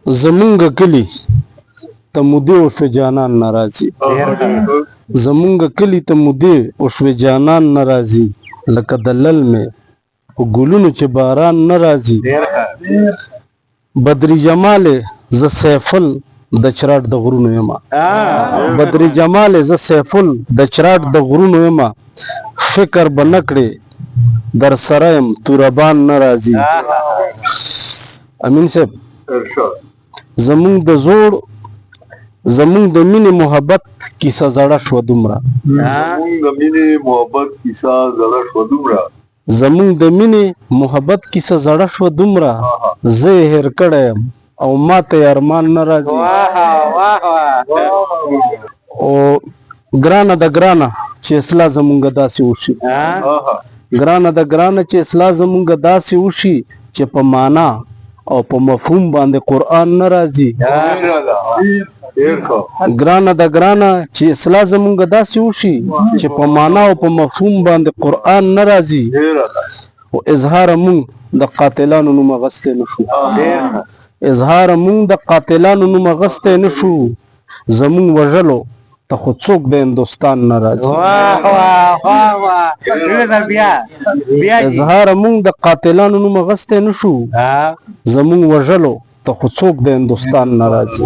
زمونږ کلی ته مودې وشوې جانان نه راځي. زمونږ کلی ته مودې وشوې جانان نه راځي، لکه د للمې په ګلونو چې باران نه راځي. بدري جمالې زه سیفل د چراټ د غرونو یم، بدري جمالې زه سیفل د چراټ د غرونو یم، فکر به نه کړې در سره یم توربان نه راځي. امین صاحب، زمونږ د زوړ زمونږ د مینې محبت کیسه زړه شوه دومره، زمونږ د مینې محبت کیسه زړه شوه دومره، زمونږ د مینې محبت کیسه زړه شوه دومره، زه یې هېر کړی یم او ما ته یې ارمان نه راځي. او ګرانه ده ګرانه چې اصلاح زمونږ داسې وشي، ګرانه ده ګرانه چې اصلاح زمونږ داسې وشي چې په معنا او په مفهوم باندې قرآن نه راځي. ګرانه ده ګرانه چې اصلاح زمونږ داسې وشي چې په معنا او په مفهوم باندې قرآن نه راځي. او اظهار مونږ د قاتلانو نوم اغستی نه شو، اظهار مونږ د قاتلانو نوم اغستی نه شو، زمونږ وژلو ته خو څوک د هندوستان نه راځي. اظهار مونږ د قاتلانو نوم اغستی نه شو، زمونږ وژلو ته خو څوک د هندوستان نه راځي.